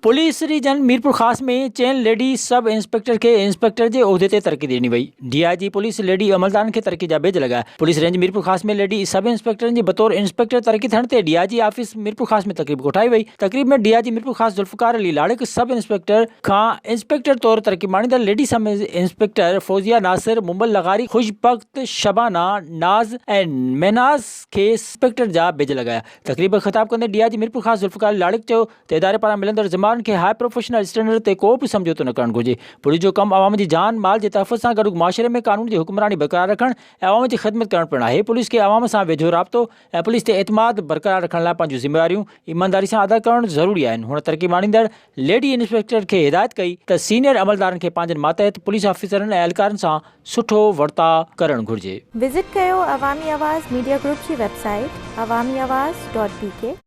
Police region Mirpurkhas ۾ چئن lady sub inspector کي inspector جي عهدي تي ترقي ڏني وئي. D I G police lady عملدارن کي ترقي جا بيج لڳايا. Police range Mirpurkhas ۾ lady sub انسپيڪٽرن جي بطور انسپيڪٽر ترقي ٿيڻ تي D I G office Mirpurkhas ۾ تقريب ڪوٺائي وئي. تقريب ۾ D I G Mirpurkhas Zulfiqar Ali Larik sub inspector کان انسپيڪٽر طور ترقي ماڻيندڙ lady sub inspector Fauzia Nasir, Momal لغاري، خوش بخت، شبانه ناز ۽ مهناز کي انسپيڪٽر جا بيج لڳايا. تقريب کي خطاب ڪندي ڊي I جي ميرپورخاص ذوالفقار علي لاڙڪ چيو ته اداري پاران ملندڙ ذميوارين کي هاء پروفيشنل اسٽينڊرڊ تي ڪو به سمجهوتو نه ڪرڻ گهرجي، پوليس جو ڪم عوام جي جان مال جي تحفظ سان گڏ معاشري ۾ قانون جي حڪمراني برقرار رکڻ ۽ عوام جي خدمت ڪرڻ پڻ آهي، پوليس کي عوام سان ويجهو رابطو ۽ پوليس تي اعتماد برقرار رکڻ لاء پنهنجون ذميواريون ايمانداري سان ادا ڪرڻ ضروري آهن، هن ترقي ماڻيندڙ ليڊي انسپيڪٽر کي هدايت ڪئي ته سينيئر عملدارن کي پنهنجن ماتحت پوليس آفيسرن ۽ اهلڪارن سان سٺو ورتاء ڪرڻ گهرجي. وزٽ ڪيو عوامي آواز ميڊيا گروپ جي website Awami Awaz dot B K.